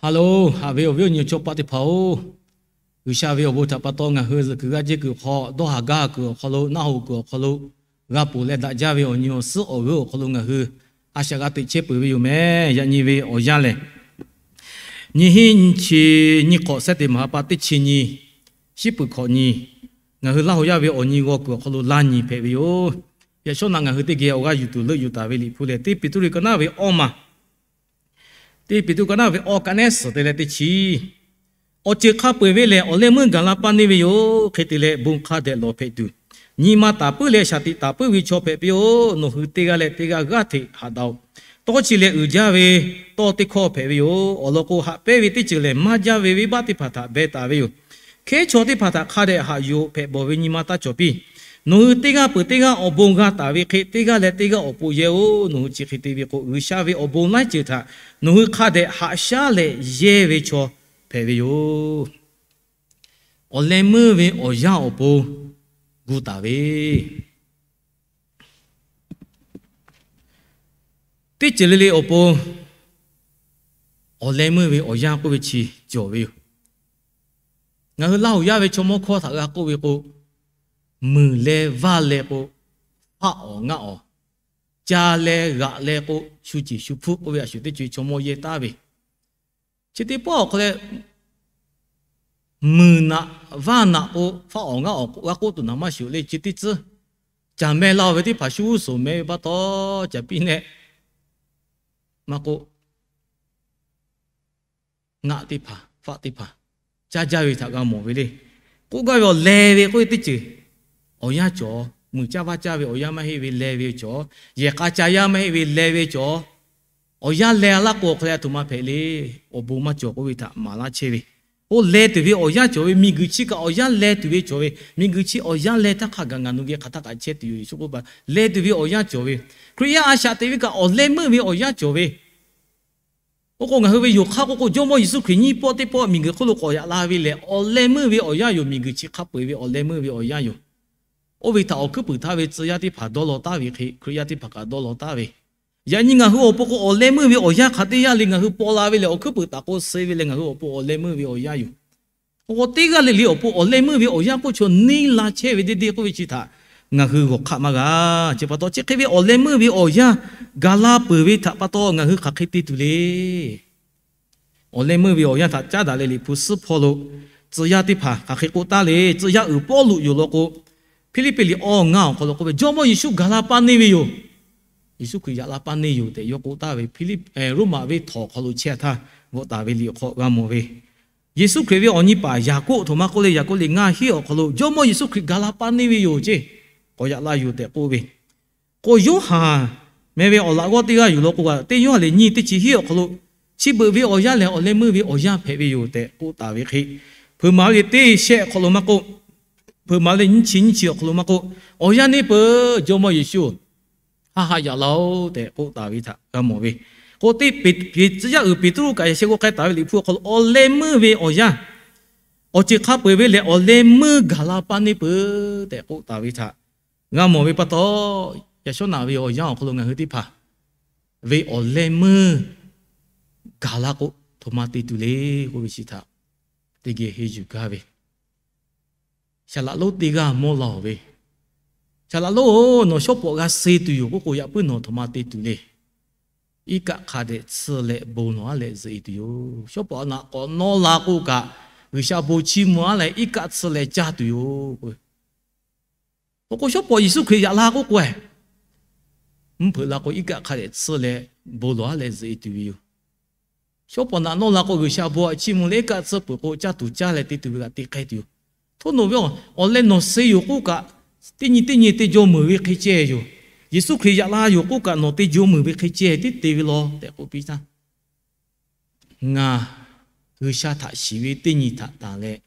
Haˍ loˬ, haꞈ ve awˬ viˉ awˬ nyi awˬ chawˇ paˆ teˇ hpaˍ-oˬ, G'uiˬsha ve awˬ bon htaꞈ pa taw ngaˬ hui zuhˬ kuiˬ g'a jehˇ kuiˬ awˬ hk'aw, dawˇ haˍ gaˇ kuiˬ awˬ hk'aw lo, naˆ hoꞈ kuiˬ awˬ hk'aw lo, g'a ponˬ leh daꞈ jaˇ ve awˬ nyi awˬ suhˉ awˬ g'euˆ awˬ hk'aw lo ngaˬ hui a shaꞈ g'a teꞈ chehˇ peuˬ ve yoˬ mehˍ. Yaꞈ nyi ve awˬ yanˇ lehˬ, nyiˇ hinˉ nyiˇ chi nyiˇ hk'awꞈ sehˉ teꞈ maˍ ha pa teˇ chi nyi, shiˉ peuˬ hkawꞈ nyi, ngaˬ hui Laˇ huˍ yaˇ ve awˬ nyi g'aw kuiˬ awˬ hk'aw lo laˇ nyi hpehꞈ ve yoˬ. Yaꞈ shawˉ naꞈ ngaˬ hui teˇ geh awˬ g'aˇ yuˬ tuˬ leuˆ yuˬ taˍ ve Liꞈ hpu lehˬ, Teˇ Peˍtruˆ ka naˉ ve awˇ maˬ, Teˇ Peˍtruˆ ka naˉ ve awˇ, ka nehˉ suhˍ te leh teˇ chi. Awˬ ceuˬ hk'a peu-eˬ ve lehˬ, awˬ leh meuˇ gaˬ la paˇ neˇ ve yoˬ. Hk'e te leh, bon hk'a dehꞈ lawˬ hpehꞈ tuˬ, nyi ma taˍ puiˉ leh shaˍ tiꞈ taˍ puiˉ ve chaw hpehꞈ piˇ-oˆ. Nawˬ hui teˇ g'aˇ leh teˇ g'aˇ g'aˇ hteꞈ haꞈ daꞈ-oꞈ. Tawˇ chi leh uiˍ jaˇ ve tawˇ teˇ hkawˇ hpehꞈ ve yoˬ. Awˬ lawn k'o, haꞈ pehnˇ ve teˇ ceuˬ lehˬ, maˇ jaˇ ve venˇbaˆ teˇ hpaˍ htaꞈ beh taˍ ve yoˬ. Hkehˉ chaw teˇ hpaˍ htaꞈ hk'a dehꞈ haꞈ yuˬ-oꞈ. Hpehꞈ bawˬ ve nyi ma taˇ cawˬ piˇ. Nawˬ hui teˇ g'aˇ peuˬ teˇ g'aˇ awˬ bon g'a taˍ ve hk'e, teˇ g'aˇ leh teˇ g'aˇ awˬ pon yehˇ-oˆ. Nawˬ hui chi hk'e te ve k'o, G'uiˬsha ve awˬ bon laiˉ ceuˬ htaꞈ nawˬ hui hk'a dehꞈ haꞈ shaˉ leh yehˇ ve chaw hpehꞈ ve yoˬ. Awˬ leh meuˇ ve awˬ yanˇ awˬ pon gu taˍ ve, teˇ ceuˬ le le awˬ pon awˬ leh meuˇ ve awˬ yanˇ k'oˆ ve chi cawˬ ve yoˬ. Ngaˬ hui Laˇ huˍ yaˇ ve chaw mawˇ hkawˇ htaꞈ g'a k'oˆ ve k'o, muiˬ leh vaˇ leh k'o, faˆ awˍ ngaˆ awˍ, ca leh g'aꞈ leh k'o, shu ceˬ shu hpfuhˆ k'oˆ ve a shuˍ teˇ co-e chaw mawˇ yehˇ taˉ ve, chi teˇ pawˆ awˬ hk'aw leh, muiˬ naꞈ vaˇ naꞈ k'o, faˆ awˍ ngaˆ awˍ g'a k'oˆ tuˬ naˍ maˇ shuˍ le. Chi teˇ tcuhˉ, caˬ meh la-oˬ ve teˇ hpaˍ shu g'uˇ suhˍ meh ve pa taw, caˬ piˇ leh maˇ k'oˆ, ngaˆ teˇ hpaˍ faˆ teˇ hpaˍ caˇ jaˇ ve htaꞈ g'a mawˬ ve le. K'oˆ gaˇ ve awˬ leh ve k'oˆ ve teˇ ceuˬ awˬ yanˇ cawˬ. Muiˬ caˇ vaˇ caˇ ve awˬ yanˇ maˇ heˆ ve leh ve cawˬ. Yehˬ k'a ca yaˇ maˇ heˆ ve leh ve cawˬ. Awˬ yanˇ leh laˇ k'o, awˬ hk'aw leh a htoꞈ ma hpehꞈ le. Awˬ bon maˇ cawˬ k'oˆ ve htaꞈ maˍ laˇ chehˇ ve. Oˇ leh tuˬ ve awˬ yanˇ cawˬ ve, miˬguiˬ chi kaꞈ awˬ yanˇ leh tuˬ ve cawˬ ve, miˬguiˬ chi awˬ yanˇ leh htaˇ hk'a gaˬ ngaˬ nu geh hk'aˬ htaˇ kaꞈ chehˇ tuˬ yoˬ. Yeˍsuˆ k'oˆ pa, leh tuˬ ve awˬ yanˇ cawˬ ve, Hkriꞈ yaˇ a shaꞈ teꞈ ve kaꞈ awˬ leh meuˇ ve awˬ yanˇ cawˬ ve. Oˇ k'o, ngaˬ hui ve yoˬ hk'aˇ k'oˆ k'o, Jawˇmawˇ Yeˍsuˆ Hkriꞈ nyiˇ pawˆ teˇ pawˆ miˬguiˬ hk'oˆ lo k'awꞈ yaꞈ la ve lehˬ, awˬ leh meuˇ ve awˬ yanˇ yoˬ. Miˬguiˬ chi hk'a peu-eˬ ve awˬ leh meuˇ ve awˬ yanˇ yoˬ. Oˇ ve htaꞈ awˬ hkuiˉ puiˍ htaˇ ve tcuh yaˇ teˇ hpaˍ dawˇ law taˉ ve hk'e, Hkriꞈ yaˇ teˇ hpaˍ kaꞈ dawˇ law taˉ ve. Yaꞈ nyi ngaˬ hui awˬ pon k'o, awˬ leh meuˇ ve awˬ yanˇ hk'aˬ teˇ yanˇ le. Ngaˬ hui paw la ve lehˬ, awˬ hkuiˉ puiˍ taˍ k'o suh ve leh, ngaˬ hui awˬ pon awˬ leh meuˇ ve awˬ yanˇ yoˬ. Awˬ g'aw teˇ g'aˇ le le awˬ pon awˬ leh meuˇ ve awˬ yanˇ k'oˆ chaw neˇ la chehˇ ve deˇ deˇ k'oˆ ve chi htaꞈ ngaˬ hui g'awˬ hk'aˆ maˇ g'a. Chi pa taw, chi hk'e ve awˬ leh meuˇ ve awˬ yanˇ gaˬ la peuˬ ve htaꞈ pa taw, ngaˬ hui hk'aˬ hk'e te tuˬ le. Awˬ leh meuˇ ve awˬ yanˇ htaꞈ caˉ daꞈ leh, Liꞈ hpu suhˉ hpawˇ lo tcuh yaˇ teˇ hpaˍ hk'aˬ hk'e k'oˆ taˉ le. Tcuh yaˇ uiˍ Pawˇluꞈ yoˬ law k'o, Hpiˇliˇpiˆ liꞈ awˇ ngaˇ awˬ hk'aw lo k'oˆ ve, Jawˇmawˇ Yeˍsuˆ gaˬ la paˇ neˇ ve yoˬ. Yeˍsuˆ Hkriꞈ yaꞈ la paˇ neˇ yoˬ tehꞈ yawˇ k'oˆ taˍ ve. Hpiˇliˇpiˆ, Roˉmaꞈ venˇ htawnˍ awˬ hk'aw lo chehˇ htaˇ bvuhꞈ taˍ ve liꞈ awˬ hk'aw g'a mawˬ ve, Yeˍsuˆ Hkriꞈ ve awˬ nyi paˍ Yaˍkoˆ, htoꞈ ma k'oˆ le, Yaˍkoˆ liꞈ ngaˇ hinˉ awˬ hk'aw lo, Jawˇmawˇ Yeˍsuˆ Hkriꞈ gaˬ la paˇ neˇ ve yoˬ ceˇ, k'awꞈ yaꞈ la yoˬ tehꞈ k'oˆ ve. K'o, Yoˇhanˬ meh ve awˬ laꞈ g'awˇ teˇ g'aˇ yoˬ law k'o, teˇ Yoˇhanˬ liꞈ nyiˇ teˇ chi hiˉ awˬ hk'aw lo, chi beuꞈ ve awˬ yanˇ lehˬ, awˬ leh meuˇ ve awˬ yanˇ hpehꞈ ve yoˬ tehꞈ k'oˆ taˍ ve hk'e, hpeuꞈ maˍ ve liꞈ teˇ shehˆ awˬ hk'aw lo maˇ k'oˆ, hpeuꞈ maˍ ve liꞈ nyiˇ chi nyiˇ chi awˬ hk'aw lo maˇ k'oˆ, awˬ yanˇ neˇ peuˬ Jawˇmawˇ Yeˍsuˆ haˆ haˆ yaꞈ la-oˬ tehꞈ k'oˆ taˍ ve htaꞈ g'a mawˬ ve. K'o, teˇ Peˍ, tcuh yaˇ uiˍ Peˍtruˆ kaꞈ yaꞈ sheh g'aw k'ai taˍ ve Liꞈ hpu awˬ hk'aw lo, awˬ leh meuˇ ve awˬ yanˇ, awˬ ceuˬ hk'a peu-eˬ ve lehˬ, awˬ leh meuˇ gaˬ la paˇ neˇ peuˬ tehꞈ k'oˆ taˍ ve htaꞈ g'a mawˬ ve pa taw, yaꞈ shawˉ naꞈ ve awˬ yanˇ awˬ hk'aw lo ngaˬ hui teˇ hpaˍ ve awˬ leh meuˇ gaˬ la k'o, htoꞈ ma te tuˬ le k'oˆ ve chi htaꞈ teˇ geh henˇ yuˬ gaˇ ve. Saˍ laꞈ lonˉ teˇ g'aˇ mawˇ la-oˬ ve, Saˍ laꞈ lonˉ-oˬ, nawˬ shawˉ pawˍ g'a suh tuˬ yoˬ k'oˆ k'o, yaꞈ puiˉ nawˬ htoꞈ ma te tuˬ le. Iˉ kaˆ hk'a dehꞈ tsuhˇ leh bon lawˬ-aˉ leh zuhꞈ-e tuˬ yoˬ. Shawˉ pawˍ naꞈ k'awꞈ nawˇ la k'oˆ kaꞈ, G'uiˬsha bon chiˇ mvuh-aˉ leh iˉ kaˆ tsuhˇ leh caˇ tuˬ yoˬ. Oˇ k'o, shawˉ pawˍ Yeˍsuˆ Hkriꞈ yaꞈ la k'oˆ k'o, mvuhˇ hpeuꞈ la k'o, iˉ kaˆ hk'a dehꞈ tsuhˇ leh bon lawˬ-aˉ leh zuhꞈ-e tuˬ ve yoˬ. Shawˉ pawˍ naꞈ nawˇ la k'o, G'uiˬsha bon htaꞈ chiˇ mvuh leh iˉ kaˆ tsuhˇ peuˬ k'o, caˇ tuˬ caˇ leh te tuˬ ve kaꞈ te k'ai tuˬ yoˬ. Htoˇ nawˬ ve awˬ leh nawˬ suh yoˬ k'oˆ kaꞈ, teˇ nyi teˇ nyi te jaw meuˍ ve hk'e ceh yoˬ. Yeˍsuˆ Hkriꞈ yaꞈ la yoˬ k'oˆ kaꞈ, nawˬ te jaw meuˍ ve hk'e ceh tiˉ te ve law tehꞈ k'oˆ piˇ htaˇ, ngaˬ G'uiˬsha htaꞈ shiˍ ve teˇ nyi htaꞈ tanˬ leh,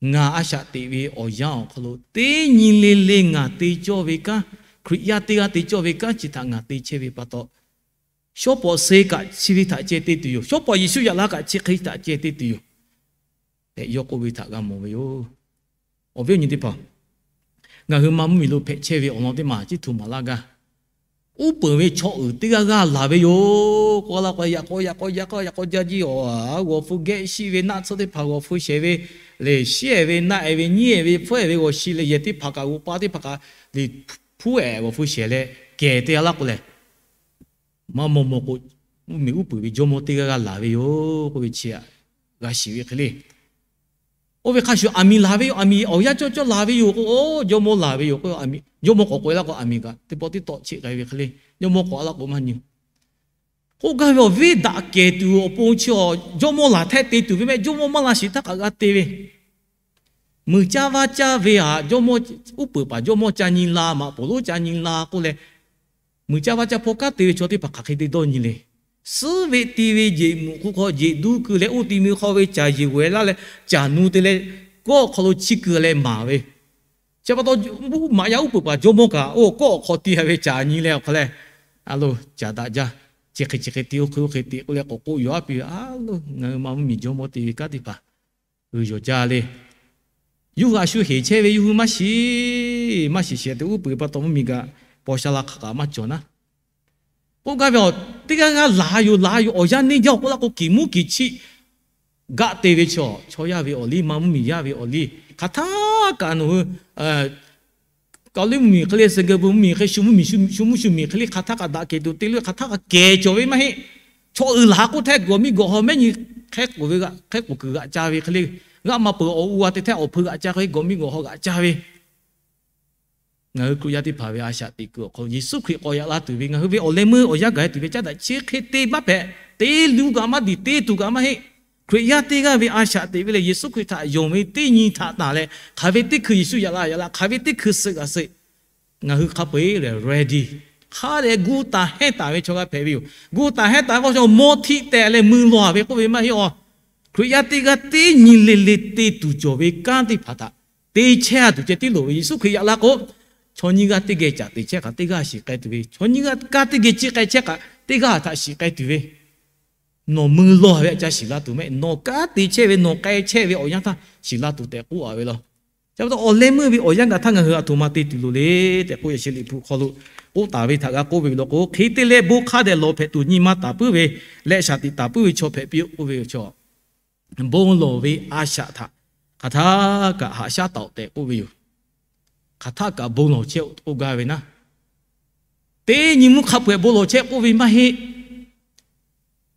ngaˬ a shaꞈ teꞈ ve awˬ yanˇ awˬ hk'aw lo teˇ nyi le le ngaˬ te cawˇ ve kanˉ, Hkriꞈ yaˇ teˇ g'aˇ te cawˇ ve kanˉ chi htaꞈ ngaˬ te chehˇ ve pa taw, shawˉ pawˍ suh kaꞈ chi ve htaꞈ ceh te tuˬ yoˬ. Shawˉ pawˍ Yeˍsuˆ yaꞈ la kaꞈ chi hk'e htaꞈ ceh te tuˬ yoˬ tehꞈ yawˇ k'oˆ ve htaꞈ g'a mawˬ ve yoˬ. Awˬ viˉ awˬ nyi teˇ hpaˍ, ngaˬ hui ma mvuhˇmiˬ lo hpehꞈ chehˇ ve awˬ lawn teˇ maˬ ciˉ htoꞈ maˍ laˇ gaˇ. Uˉ peunˍ ve chaw uiˍ teˇ g'aˇ g'aˇ laˬ ve yoˬ k'oˆ laˇ k'o, yaꞈ k'aw yaꞈ k'aw yaꞈ k'aw yaꞈ k'aw jaˇ jiˇ awˬ, g'awˬ hpfuh gehˆ shiˆ ve, naˆ tsuhˇ teˇ hpaˍ g'awˬ hpfuh shehˍ ve, lehˬ shiˉ-ehˍ ve, naˆ-ehˍ ve, nyiˉ-ehˍ ve, hpfuhˇ-ehˍ ve g'awˬ shi leh yehˬ teˇ hpaˍ kaꞈ g'oꞈ pa teˇ hpaˍ kaꞈ lehˬ hpuˉ-ehˍ g'awˬ hpfuh shehˍ leh kehˬ te-a laˇ k'o lehˬ, maˇ maw maw k'o, mvuhˇmiˬ uˉ peunˍ ve jawˇmawˇ teˇ g'aˇ g'aˇ laˬ ve yoˬ k'oˆ ve chi aꞈ g'a shiˍ ve hk'e le. Oˇ ve hk'a shuˍ aˬ miˍ laˬ ve yoˬ, aˬ miˍ awˬ yanˇ cawˇ cawˇ laˬ ve yoˬ k'o, jawˇmawˇ laˬ ve yoˬ k'o, jawˇmawˇ k'awꞈ k'oꞈ-e laˇ k'o, aˬ miˍ kaꞈ teˇ pawˆ teˇ tawˆ cheˆ k'ai ve hk'e le. Jawˇmawˇ k'awꞈ laˇ k'o maˇ nyi. K'oˆ gaˇ ve awˬ, venˇ daꞈ kehˬ tuˬ awˬ pon chi awˬ jawˇmawˇ laˬ htaˇ te tuˬ ve mehˆ, jawˇmawˇ maˇ laˬ shiˍ htaˇ kaꞈ g'a te ve, muiˬ caˇ vaˇ caˇ ve aꞈ, jawˇmawˇ uˉ peunˍ paˍ jawˇmawˇ ca nyi la, maꞈ poˍ lonˉ ca nyi la k'oˆ leh, muiˬ caˇ vaˇ caˇ hpawˇ kanˉ te ve chaw teˇ hpaˍ hk'aˬ hk'e te dawˇ nyi le. Suhˉ ve ti ve jeꞈ muꞈ hk'u hk'aw jeꞈ duˇ keu leh, oˇ ti mui hk'aw ve caˬ yeˬ g'awehˇ laˇ leh, caˬ nu te leh, kawˆ awˬ hk'aw lo chiˇ keu leh maˍ ve. Chi pa taw, maꞈ yaˇ uˉ peunˍ paˍ jawˇmawˇ kaꞈ oˇ kawˆ awˬ hk'aw ti-a ve caˬ nyi leh awˬ hk'a leh, a lo, caˬ daꞈ jaˇ, chi hk'e chi hk'e te, oˇ hk'e oˇ hk'e te k'oˆ leh k'awꞈ k'oˆ yaw aˉ piˇ ve, a lo, ngaˬ hui maˇ mvuhˇmiˬ jawˇmawˇ te ve kanˉ teˇ hpaˍ g'uiˬ yawˬ jaˇ le. Yawˇ hui a shu heˍ chehˇ ve yawˇ hui maˇ shiˍ, maˇ shiˍ shehˍ te uˉ peunˍ pa taw mvuhˇmiˬ kaꞈ paw sha la hk'aˬ kaꞈ maˇ cawˬ naˉ. K'oˆ gaˇ ve awˬ, teˇ g'aˇ g'aˇ laˬ yoˬ, laˬ yoˬ, awˬ yanˇ neˇ jaˇ awˬ k'oˆ laˇ k'o, kiˬ muˉ kiˬ chiˆ gaˆ te ve chaw, chaw yaˇ ve awˬ liˇ, maˇ mvuhˇmiˬ yaˇ ve awˬ liˇ, hk'aˬ htaˇ kaꞈ nawˬ hui Kaoˍliˇ mvuhˇmiˬ hk'e le, Siˍgaˍbuˍ mvuhˇmiˬ hk'e, shu mvuhˇmiˬ, shu mvuhˇ shu miˬ hk'e le, hk'aˬ htaˇ kaꞈ daꞈ kehˬ tuˬ te lo, hk'aˬ htaˇ kaꞈ kehˬ cawˬ ve maˇ heˆ. Chaw uiˍ laˬ k'oˆ htaˇ gawˬ miˇ gawˬ haw mehˉ nyi hk'e k'oˍ ve g'aꞈ, hk'e k'oˍ kuiˬ g'aꞈ ca ve hk'e le, g'aˇ ma peuˬ awˬ u a te htaˇ awˬ hpeu g'aꞈ ca hk'e gawˬ miˇ gawˬ haw g'aꞈ ca ve. Ngaˬ hui Hkriꞈ yaˇ teˇ hpaˍ ve a shaꞈ teꞈ kuiˬ awˬ hk'aw lo Yeˍsuˆ Hkriꞈ k'awꞈ yaꞈ la tuˬ ve, ngaˬ hui ve awˬ leh meuˇ awˬ yanˇ gaˬ tuˬ ve caˉ daꞈ chi hk'e te maˇ hpehꞈ, te lu kaꞈ maˇ diˬ, te tuˬ kaꞈ maˇ heˆ. Hkriꞈ yaˇ teˇ g'aˇ ve a shaꞈ teꞈ ve lehˬ, Yeˍsuˆ Hkriꞈ htaꞈ yonˍ ve teˇ nyi htaꞈ tanˬ leh, hk'aˬ ve teˇ hkui Yeˍsuˆ yaꞈ la yaꞈ la, hk'aˬ ve teˇ hkui suh g'aꞈ suh, ngaˬ hui hk'a peu-eˬ lehˬ ready, hk'a dehꞈ gu taˍ hehnˇ taˍ ve chaw g'a hpehꞈ ve yoˬ. Gu taˍ hehnˇ taˍ ve k'o, mawˇ htiˆ tehꞈ leh mui lawˬ-a ve k'oˆ ve maˇ heˆ awˬ. Hkriꞈ yaˇ teˇ g'aˇ teˇ nyi le le te tuˬ cawˬ ve kanˉ teˇ hpaˍ htaꞈ te chehˇ-a tuˬ ceh tiˉ loˍ ve. Yeˍsuˆ Hkriꞈ yaꞈ la k'o, chaw nyiˇ g'aˇ teˇ geh caꞈ teꞈ chehˇ hk'aˬ teˇ g'aˇ shiˍ k'ai tuˬ ve, chaw nyiˇ g'aˇ kanˉ teˇ geh ciˇ k'ai chehˇ hk'aˬ teˇ g'aˇ htaꞈ shiˍ k'ai tuˬ ve, nawˬ mui lawˬ ve aꞈ ca shiˍ la tuˬ mehˆ, nawˬ kanˉ te chehˇ ve, nawˬ k'ai chehˇ ve awˬ yanˇ htaˇ shiˍ la tuˬ tehꞈ k'oˆ-a ve law. Chi pa taw awˬ leh meuˇ ve awˬ yanˇ gaˬ htaˇ ngaˬ hui aˬ htoꞈ ma te tuˬ loˍ le tehꞈ k'oˆ, yaꞈ sheh Liꞈ hpu hk'aw lo k'oˆ taˍ ve htaꞈ g'a k'oˆ ve law k'o, hk'e te leh bon hk'a dehꞈ lawˬ hpehꞈ tuˬ nyi ma taˍ puiˉ ve, leh shaˍ tiꞈ taˍ puiˉ ve chaw hpehꞈ piˇ-oˆ k'oˆ ve yoˬ. Bon lawˬ ve a shaꞈ htaꞈ hk'aˬ htaˇ kaꞈ haꞈ shaˉ taˍ-oꞈ tehꞈ k'oˆ ve yoˬ. Hk'aˬ htaˇ kaꞈ bon lawˬ chehˇ-oˆ k'oˆ gaˇ ve naˉ, teˇ nyi mvuhˇ hk'a peu-eˬ bon lawˬ chehˇ k'oˆ ve maˇ heˆ.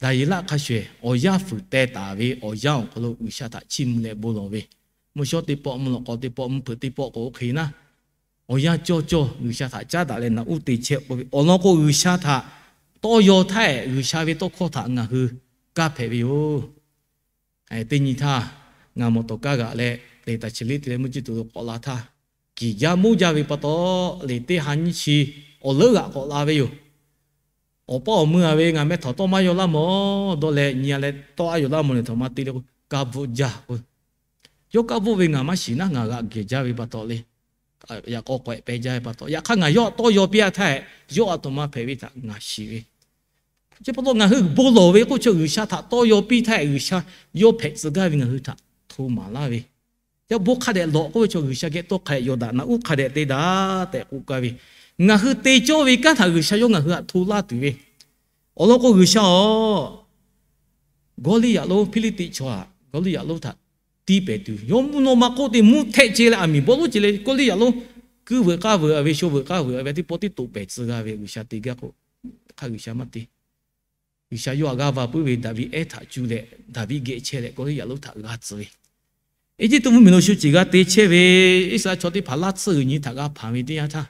Daˍyeˍlaˆ hk'a shuˍ-eˬ awˬ yanˇ fuiˍ teh taˍ ve awˬ yanˇ awˬ hk'aw lo G'uiˬsha htaꞈ chiˇ mvuh leh bon lawˬ ve, mvuhˇ shawˉ teˇ pawˆ, mvuhˇ lawꞈ k'aw teˇ pawˆ, mvuhˇ hpeuꞈ teˇ pawˆ k'o oˇ hk'e naˉ, awˬ yanˇ cawˇ cawˇ G'uiˬsha htaꞈ caˉ daꞈ leh naꞈ uˉ te chehˇ k'oˆ ve, awˬ lawn k'o G'uiˬsha htaꞈ tawˇ yaw htaˇ-ehˍ G'uiˬsha ve tawˇ hkawˇ htaꞈ ngaˬ hui kaˇ hpehꞈ ve yoˬ. Teˇ nyi htaˇ ngaˬ mawˬ tawˍ kaˇ g'aꞈ leh, teꞈ taˍ chi liˇ te leh mvuhˇ ciˇ tuˬ lo k'awꞈ la htaˇ, kiˬ jaˇ moˇ jaˇ ve pa taw, lehˬ teˇ ha nyiˇ chi awˬ leuˉ g'aꞈ k'awꞈ la ve yoˬ. Awˬ paˇ awˬ meuˇ-a ve ngaˬ meh htawnˍ tawˇ maˇ yaw laˇ mawˬ dawˇ leh nyi-a leh tawˇ a yaw laˇ mawˬ leh htawnˍ ma te le k'o, kaˇ bvuhˆ jaˇ k'o, yawˇ kaˇ bvuhˆ ve ngaˬ maˇ shiˍ naˉ, ngaˬ g'aꞈ gehˬ jaˇ ve pa taw le, yaꞈ k'aw k'awehꞈ peh jaˇ ve pa taw, yaꞈ hk'aˇ ngaˬ yawˇ tawˇ yaw piˇ-a htaˇ-ehˍ, yawˇ aˬ htoꞈ ma hpehꞈ ve htaꞈ ngaˬ shiˍ ve. Chi pa taw ngaˬ hui bon lawˬ ve k'oˆ ve chaw G'uiˬsha htaꞈ tawˇ yaw piˇ htaˇ-ehˍ, G'uiˬsha yawˇ hpehꞈ tcuh gaˇ ve ngaˬ hui htaꞈ hto maˍ laˇ ve. Yaꞈ bon hk'a dehꞈ lawꞈ k'oˆ ve chaw G'uiˬsha geh tawˇ hk'a dehꞈ yaw daꞈ, naꞈ uˉ hk'a dehꞈ te daꞈ tehꞈ k'oˆ gaˇ ve, ngaˬ hui te cawˇ ve kanˉ htaꞈ G'uiˬsha yawˇ ngaˬ hui htaꞈ hto laˇ tuˬ ve. Awˬ lawn k'o G'uiˬsha-oˬ, Gawˇliˇyaꞈ lonˉ, Hpiˇliˇtiˆ chaw-a Gawˇliˇyaꞈ lonˉ htaꞈ tiˇ pehˍ tuˬ, yawˇ mvuhˇ naw ma hk'oˆ te mvuhˇ htehˆ ce leh aˬ miˍ bawˆ lonˉ ce leh Gawˇliˇyaꞈ lonˉ kuiˇ veuꞈ k'aˇ veuꞈ-a ve, sho veuꞈ k'aˇ veuꞈ-a ve teˇ pawˆ tiˉ toꞈ pehˍ tcuh g'a ve G'uiˬsha te gaˇ k'o, hk'aˇ G'uiˬsha maˇ te. G'uiˬsha yawˇ htaꞈ g'aˇ va puiˉ ve Daˍviˆ ehˉ htaꞈ cuˇ leh Daˍviˆ geh chehˇ leh Gawˇliˇyaꞈ lonˉ htaꞈ g'a tcuh ve, Eˇjiˇtuꞈ mvuhˇmiˬ lo shu ceˬ g'a te chehˇ ve Iˉsaˍreˍlaˆ chaw teˇ hpaˍ laˇ tsuhˇ g'uiˬ nyi htaꞈ g'a hpanˍ ve teˇ yanˇ htaˇ,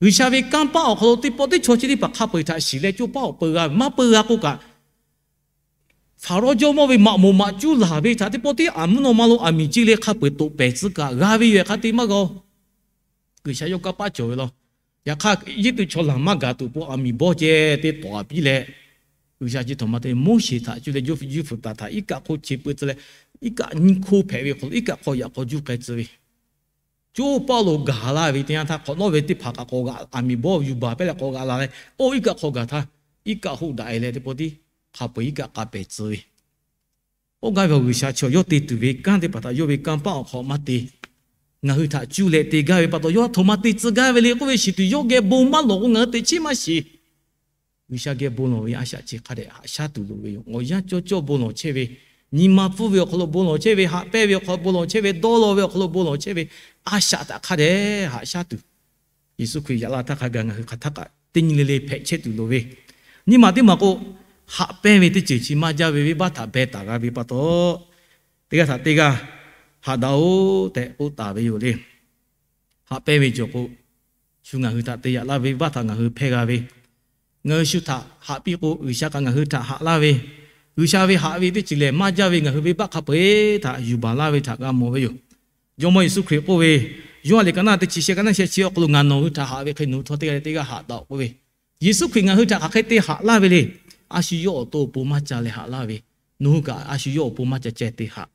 G'uiˬsha ve kanˇ paˆ awˬ hk'aw lo teˇ pawˆ teˇ chaw chi teˇ hpaˍ hk'a peu-eˬ htaꞈ shiˍ leh co paˉ awˬ peu g'a ve, maˇ peu g'a k'o kaꞈ, Hpaˍrawˇ jawˇmawˇ ve maꞈ moˍ maꞈ cuˇ laˬ ve htaꞈ teˇ pawˆ tiˉ aˬ mvuhˇ naw ma lo aˬ miˍ ce leh hk'a peu-eˬ toꞈ pehˍ tcuh kaꞈ g'a ve yoˬ-ehˍ hk'a te maˇ g'a-oˬ. G'uiˬsha yawˇ kanˇ paˆ cawˬ ve law. Yaꞈ hk'aˇ Eˇjiˇtuꞈ chaw laˬ maˇ gaˬ tuˬ po aˬ miˍ bawˇ ceh te tawˍ-a piˇ leh, G'uiˬsha chi htaꞈ ma te Moˉseˍ htaꞈ cuˇ leh juˇ fuiˍ taˍ htaꞈ iˉ kaˆ hk'oˆ che peuˬ tcuh leh, iˉ kaˆ nyiˇ hkoˇ hpehꞈ ve hk'aw lo iˉ kaˆ hk'aw yaꞈ k'aw juˇ k'ai tcuh ve, co paˆ lo gaˬ laˇ ve teˇ yanˇ htaˇ hk'awꞈ nawˉ ve teˇ hpaˍ kaꞈ k'awꞈ g'aꞈ, aˬ miˍ bawˇ yuˬ baˬ pehˇ leh k'awꞈ g'aꞈ la leh, oˇ iˉ kaˆ hk'aw gaˬ htaˇ, iˉ kaˆ hoˆ daꞈ-e leh teˇ pawˆ tiˉ hk'a peu-eˬ iˉ kaˆ k'a pehˍ tcuh ve, oˇ gaˇ ve awˬ G'uiˬsha chaw yawˇ te tuˬ ve kanˉ teˇ hpaˍ htaꞈ yawˇ ve kanˇ paˆ awˬ hk'aw maˇ te ngaˬ hui htaꞈ cuˇ leh te gaˇ ve pa taw, yawˇ htoꞈ ma te tcuh gaˇ ve le k'oˆ ve shiˍ tuˬ, yawˇ geh bon maˇ lawˬ k'o ngaˬ hui teꞈ chiˉ maˇ shiˍ. G'uiˬsha geh bon lawˬ ve a shaꞈ chi hk'a dehꞈ haꞈ shaˉ tuˬ loˍ ve yoˬ. Awˬ yanˇ cawˇ cawˇ bon lawˬ chehˇ ve, nyi ma pfuhˇ ve awˬ hk'aw lo bon lawˬ chehˇ ve, haꞈ pehnˇ ve awˬ hk'aw lo bon lawˬ chehˇ ve, dawˇ law ve awˬ hk'aw lo bon lawˬ chehˇ ve, a shaꞈ htaꞈ hk'a dehꞈ haꞈ shaˉ tuˬ, Yeˍsuˆ Hkriꞈ yaꞈ la htaˇ hk'a gaˬ ngaˬ hui hk'aˬ htaˇ kaꞈ teˇ nyi le le hpehꞈ chehˇ tuˬ loˍ ve, nyi ma teˇ maˬ k'o, haꞈ pehnˇ ve teˇ ceuˬ chi maˇ jaˇ ve venˇbaˆ htaꞈ beh taˍ g'a ve pa taw, teˇ g'aˇ htaꞈ teˇ g'aˇ haꞈ daꞈ-oˬ tehꞈ k'oˆ taˍ ve yoˬ le. Haꞈ pehnˇ ve cawˬ k'o, shu ngaˬ hui htaꞈ te yaꞈ laˇ ve venˇbaˆ htaꞈ ngaˬ hui hpehˇ g'a ve, ngaˬ hui shu htaꞈ haꞈ piˇ k'o G'uiˬsha kaꞈ ngaˬ hui htaꞈ haꞈ laˇ ve, G'uiˬsha ve haꞈ ve teˇ ceuˬ lehˬ maˇ jaˇ ve ngaˬ hui venˇbaˆ hk'a peu-eˬ htaꞈ yuˬ baˬ laˇ ve htaꞈ g'a mawˬ ve yoˬ. Jawˇmawˇ Yeˍsuˆ Hkriꞈ k'oˆ ve, Yoˇhanˬ liꞈ ka naˇ teˇ chi shehˆ ka naˇ shehˆ chi awˬ hk'aw lo, Ngaˬ nawˬ hui htaꞈ haꞈ ve hk'e nawˬ hui htawˇ teˇ g'aˇ leh teˇ g'aˇ haꞈ daꞈ-oꞈ k'oˆ ve, Yeˍsuˆ Hkriꞈ ngaˬ hui htaꞈ hk'aˬ hk'e te haꞈ laˇ ve le. A shu yawˇ awˬ to awˬ pon maˇ ca leh haꞈ laˇ ve, nawˬ hui kaꞈ a shu yawˇ awˬ pon maˇ ca ceh te haꞈ.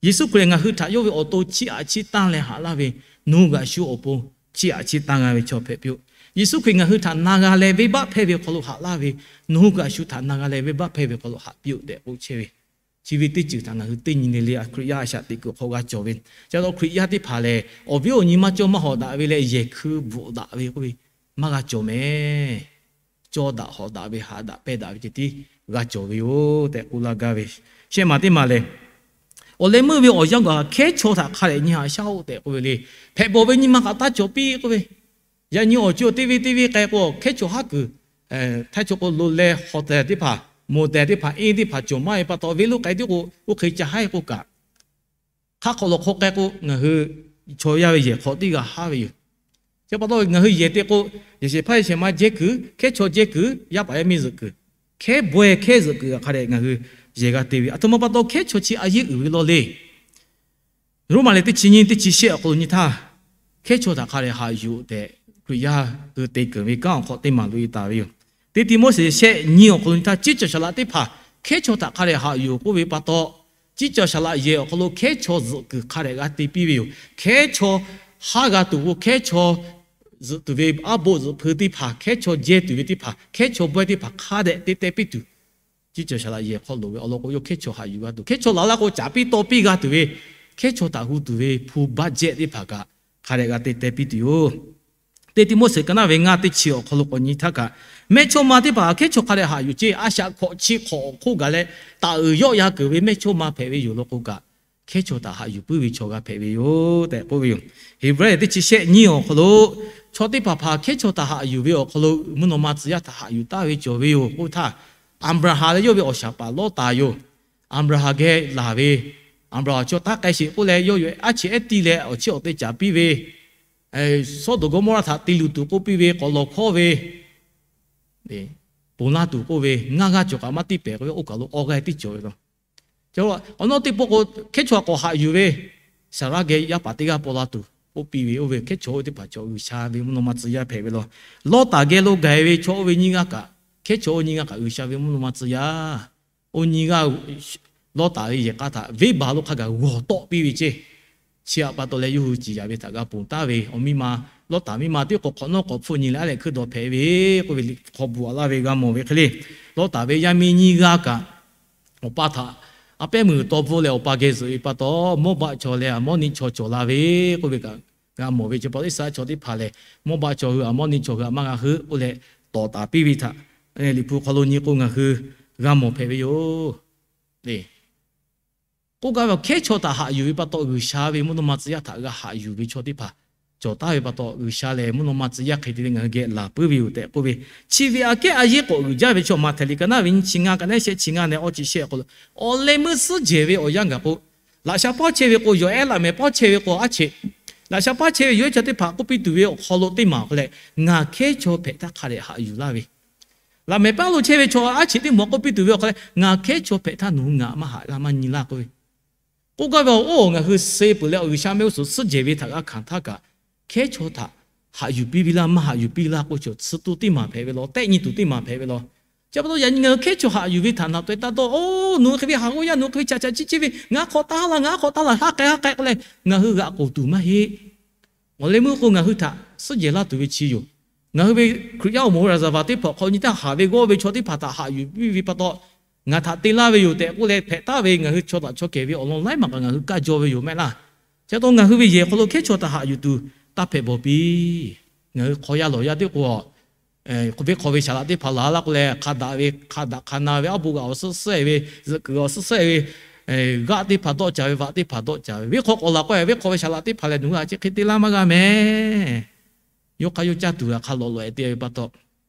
Yeˍsuˆ Hkriꞈ ngaˬ hui htaꞈ yawˇ ve awˬ to chiˇ aꞈ chiˇ tanˇ leh haꞈ laˇ ve, nawˬ hui kaꞈ shu awˬ pon chiˇ aꞈ chiˇ tanˇ g'a ve chaw hpehꞈ piˇ-oˆ. Yeˍsuˆ Hkriꞈ ngaˬ hui htaꞈ na g'a leh venˇbaˆ hpehˇ ve awˬ hk'aw lo haꞈ laˇ ve, nawˬ hui kaꞈ shu htaꞈ na g'a leh venˇbaˆ hpehˇ ve awˬ hk'aw lo haꞈ piˇ-oˆ tehꞈ k'oˆ chehˇ ve, chi ve teˇ ceuˬ htaꞈ ngaˬ hui teˇ nyi le le Hkriꞈ yaˇ a shaꞈ teꞈ kuiˬ hk'aw g'a cawˬ ve. Chi pa taw Hkriꞈ yaˇ teˇ hpaˍ lehˬ, awˬ viˉ awˬ nyi maˇ cawˇ maˇ hawˍ daꞈ ve leh yehˬ hkui bvuhꞈ daꞈ ve k'oˆ ve, maˇ g'a cawˬ mehˍ. Cawˇ daꞈ hawˍ daꞈ ve, haꞈ daꞈ pehnˇ daꞈ ve ceh tiˉ g'a cawˬ ve yoˬ tehꞈ k'oˆ laˇ gaˇ ve. Shehˆ maˬ teˇ maˬ lehˬ, awˬ leh meuˇ ve awˬ yanˇ gaˬ hkehˉ chaw htaꞈ hk'a dehꞈ nyi haꞈ shaˉ-oˆ tehꞈ k'oˆ ve le. Hpehꞈ bawˬ ve nyi ma kaꞈ taˇ cawˬ piˇ k'oˆ ve, yaꞈ nyi awˬ co teˇ venˇ teˇ venˇ k'ai k'o, hkehˉ chaw haˉ kuiˬ, htaiˇ chaw k'o lo leh hawˍ tehˬ teˇ hpaˍ, moˍ tehˬ teˇ hpaˍ, iˉ teˇ hpaˍ cawˬ maˇ ve pa taw, venˇ lonˉ k'ai tiˉ k'o oˇ hk'e ca haˉ-e k'oˆ kaꞈ, hk'aˆ hk'aw lo hk'aw k'ai k'o, ngaˬ hui chaw yaˇ ve yehˬ hk'aw tiˉ g'a haˉ ve yoˬ. Chi pa taw ngaˬ hui yehˬ te k'o, yehˬ shehˍ hpaˇ yehˬ shehˍ ma jehˇ kuiˬ, hkehˉ chaw jehˇ kuiˬ, yaˇ paˍ yaˇ miˇ zuhꞈ kuiˬ, hkehˉ bawehˇ hkehˉ zuhꞈ kuiˬ hk'a dehꞈ ngaˬ hui yehˬ g'a te ve, aˬ htoꞈ ma pa taw hkehˉ chaw chi a yeˇ uiˍ ve law le. Roˉmaꞈ lehˬ teˇ chi nyiˇ teˇ chi shehˆ awˬ hk'aw lo nyi htaˇ, hkehˉ chaw htaꞈ hk'a dehꞈ haꞈ yuˬ tehꞈ Hkriꞈ yaˇ hui te keunˍ ve kanˉ awˬ hk'aw teˇ maˬ loꞈ-e taˍ ve yoˬ. Teˇ Tiˆmoˉseˍ shehˆ nyiˇ awˬ hk'aw lo nyi htaˇ, ciˉ cawˬ shaˍ laꞈ teˇ hpaˍ hkehˉ chaw htaꞈ hk'a dehꞈ haꞈ yuˬ k'oˆ ve pa taw, ciˉ cawˬ shaˍ laꞈ yehˬ awˬ hk'aw lo hkehˉ chaw zuhꞈ kuiˬ hk'a dehꞈ g'a te piˇ ve yoˬ. Hkehˉ chaw haˉ g'a tuˬ k'o, hkehˉ chaw zuhꞈ tuˬ ve aˉ boˆ zuhꞈ hpeu teˇ hpaˍ, hkehˉ chaw jehˇ tuˬ ve teˇ hpaˍ, hkehˉ chaw bawehˇ teˇ hpaˍ hk'a dehꞈ te teh piˇ tuˬ, ciˉ cawˬ shaˍ laꞈ yehˬ hk'aw loˍ ve awˬ lawn k'o, yawˇ hkehˉ chaw haꞈ yuˬ g'a tuˬ, hkehˉ chaw laˬ laˇ k'o caˍ piˇ taw piˇ g'a tuˬ ve, hkehˉ chaw htaꞈ hu tuˬ ve hpu baˆ jehˆ teˇ hpaˍ kaꞈ hk'a dehꞈ g'a te teh piˇ tuˬ yoˬ. Teˇ Tiˆmoˉseˍ ka naˉ ve ngaˇ teˇ chi awˬ hk'aw lo k'awꞈ nyi htaˇ kaꞈ, mehˇchawˇma teˇ hpaˍ hkehˉ chaw hk'a dehꞈ haꞈ yuˬ ceˇ. A shaꞈ hkawꞈ chi hk'awꞈ awˬ hk'oˆ gaˬ leh, taˍ uiˍ yawˆ yan keunˍ ve mehˇchawˇma hpehꞈ ve yoˬ law k'o kaꞈ, hkehˉ chaw htaꞈ haꞈ yuˬ puiˉ ve chaw g'a hpehꞈ ve yoˬ tehꞈ k'oˆ ve yoˬ. Heˍbrehˇ teˇ chi shehˆ nyiˇ awˬ hk'aw lo, chaw teˇ hpaˍ hpaˍ hkehˉ chaw htaꞈ haꞈ yuˬ ve awˬ hk'aw lo mvuhˇ naw ma tcuh yaˇ htaꞈ haꞈ yuˬ taˍ ve cawˬ ve yoˬ k'oˆ htaˇ, Aˍbraˍhanˍ leh yawˇ ve awˬ shaˍ paˍ Lawˇtaˍ yoˬ. Aˍbraˍhanˍ geh laˬ ve, Aˍbraˍhanˍ chaw taˇ k'ai sheˍ k'oˆ leh, yawˇ yaꞈ aˉ cheꞈ ehˉ tiˇ leh awˬ chiˉ awˬ te caˍ piˇ ve, Sawˉdonˍ Gawˇmawˇraˆ htaꞈ te luˬ tuˬ k'oˆ piˇ ve, k'awꞈ lawˬ hkawˇ ve, ponˬ laˇ tuˬ k'oˆ ve, ngaˇ g'aˇ cawˬ kaꞈ maˇ tiˉ pehˍ k'oˆ ve, oˇ kaˬ lo awˬ g'aˇ tiˉ cawˬ ve law. Awˬ nawˉ teˇ pawˆ k'o, hkehˉ chaw k'awꞈ haꞈ yuˬ ve, Saˍraˇ geh yaˇ paˍ teˇ g'aˇ paw la tuˬ k'oˆ piˇ ve, oˇ ve hkehˉ chaw oˇ teˇ hpaˍ chaw G'uiˬsha ve mvuhˇ naw ma tcuh yaˇ hpehꞈ ve law. Lawˇtaˍ geh lo gaˬ ve chaw oˇ ve nyiˇ g'aˇ kaꞈ, hkehˉ chaw oˇ nyiˇ g'aˇ kaꞈ G'uiˬsha ve mvuhˇ naw ma tcuh yaˇ, oˇ nyiˇ g'aˇ Lawˇtaˍ ve yehˬ k'a htaꞈ venˇbaˆ lo hk'a gaˬ g'awˬ tawˆ piˇ ve ceˇ. Chi htaꞈ pa taw leh yawˇ hui ciˍ yanˍ ve htaꞈ g'a ponˬ taˍ ve, awˬ miˇ ma, Lawˇtaˍ miˇ ma tiˉ k'awꞈ hk'awꞈ nawˉ k'awꞈ hpfuhˆ nyi leh aˉ lehˬ hkui dawˬ hpehꞈ ve k'oˆ ve liꞈ hk'aw bvuhꞈ laˇ ve g'a mawˬ ve hk'e le. Lawˇtaˍ ve yaˇ miˇ nyiˇ g'aˇ kaꞈ, awˬ pa htaꞈ a pehˉ meuˬ taw bvuhˆ leh awˬ pa geh zuhꞈ ve pa taw, Mawˇbaˆ chaw leh Aˍmawˇniˆ chaw cawˬ la ve k'oˆ ve kaꞈ g'a mawˬ ve. Chi pa taw Iˉsaˍreˍlaˆ chaw teˇ hpaˍ lehˬ, Mawˇbaˆ chaw hui Aˍmawˇniˆ chaw hui htaꞈ maˇ g'a heuˆ k'oˆ leh tawˍ taˍ piˇ ve htaꞈ Liꞈ hpu hk'aw lo nyi k'o ngaˬ hui g'a mawˬ hpehꞈ ve yoˬ. K'oˆ gaˇ ve, hkehˉ chaw htaꞈ haꞈ yuˬ ve pa taw, G'uiˬsha ve mvuhˇ naw ma tcuh yaˇ htaꞈ g'a haꞈ yuˬ ve chaw teˇ hpaˍ cawˬ taˍ ve pa taw, G'uiˬsha lehˬ mvuhˇ naw ma tcuh yaˇ hk'e te leh ngaˬ hui geh laˬ puiˉ ve yoˬ tehꞈ k'oˆ ve. Chi ve aꞈ kehˉ a yeˉ k'awꞈ uiˍ jaˇ ve chaw, Maꞈhtehˍ liꞈ ka naˉ ve nyiˇ chi ngaˇ, ka naˉ shehˆ chi ngaˇ leh awˇ chi shehˆ awˬ hk'aw lo, awˬ leh meuˇ suhˉ jehˬ ve awˬ yanˇ gaˬ k'o, laꞈ sha paˉ chehˇ ve k'o, yawˬ ehˉ laꞈ mehˍ paˉ chehˇ ve k'o, aˉ cheꞈ, laꞈ sha paˉ chehˇ ve yawˬ ehˉ chaw teˇ hpaˍ k'oˆ piˇ tuˬ ve awˬ hk'aw lo teˇ maˬ awˬ hk'aw leh, ngaˬ hkehˉ chaw hpehꞈ htaˇ hk'a dehꞈ haꞈ yuˬ laˇ ve, laꞈ mehˍ paˉ lo chehˇ ve chaw aˉ cheꞈ teˇ maˬ k'oˆ piˇ tuˬ ve awˬ hk'aw leh, ngaˬ hkehˉ chaw hpehꞈ htaˇ nawˬ hui ngaˬ maˇ haꞈ laˇ maˇ nyi laˇ k'oˆ ve. K'oˆ gaˇ ve, oˇ ngaˬ hui suh peuˬ leh G'uiˬsha mehˆ g'uˇ suhˍ suhˉ jehˬ ve htaꞈ g'a hkanˍ htaˇ kaꞈ, hkehˉ chaw htaꞈ haꞈ yuˬ piˇ ve laˇ maˇ haꞈ yuˬ piˇ laˇ k'oˆ ve chaw, suh to teˇ maˬ hpehꞈ ve law, tehˆ nyi tuˬ teˇ maˬ hpehꞈ ve law. Chi pa taw yaꞈ nyi ngaˬ hui hkehˉ chaw haꞈ yuˬ ve htaꞈ naꞈ taweh taˇ dawˇ. Oˇ nawˬ hui hk'e ve haˍ g'awˇ yaˇ, nawˬ hui hk'e ve chaꞈ chaꞈ chiˇ chiˇ ve, ngaˬ hk'awꞈ taˇ laˇ, ngaˬ hk'awꞈ taˇ laˇ, haˉ k'ai haˉ k'ai k'oˆ leh ngaˬ hui g'aꞈ k'oˍ tuˬ maˇ heˆ. Awˬ leh meuˇ k'o ngaˬ hui htaꞈ suhˉ jehˬ laˇ tuˬ ve chi yoˬ. Ngaˬ hui ve Hkriꞈ yaˇ awˬ moˍ ve ရာဇဝင် teˇ hpaˍ hk'aw nyi htaˇ, haˍ ve g'awˇ ve chaw teˇ hpaˍ htaꞈ haꞈ yuˬ piˇ ve pa taw, ngaˬ htaꞈ te laˇ ve yoˬ tehꞈ k'oˆ leh hpehꞈ taˍ ve ngaˬ hui chaw taꞈ chaw kehˬ ve awˬ lawn laiˉ maˬ kaꞈ ngaˬ hui kaˇ jaw ve yoˬ mehˆ laˇ. Chi pa taw ngaˬ hui ve yehˬ hk'aw lo hkehˉ chaw htaꞈ haꞈ yuˬ tuˬ taˇ hpehꞈ bawˬ piˇ. Ngaˬ hui hk'aw yaˇ lawˬ yaˇ teˇ k'o, venˇ hk'aw ve shaˍ laꞈ teˇ hpaˍ laˬ laˇ k'oˆ leh, hk'a daꞈ ve hk'a daꞈ hk'a na ve aˉ bo g'aꞈ awˬ suhˉ suhˉ-e ve, zuhꞈ kuiˬ awˬ suhˉ suhˉ-e ve, g'aˆ teˇ hpaˍ dawˆ caˍ ve, vaꞈ teˇ hpaˍ dawˆ caˍ ve, venˇ hk'aw k'awꞈ laˬ k'o, venˇ hk'aw ve shaˍ laꞈ teˇ hpaˍ lehˬ nawˬ hui htaꞈ chi hk'e te laˇ maˇ g'a mehˍ. Yawˇ hk'aˇ yawˇ caˇ tuˬ g'a hk'a lawꞈ lawꞈ-e te ve pa taw,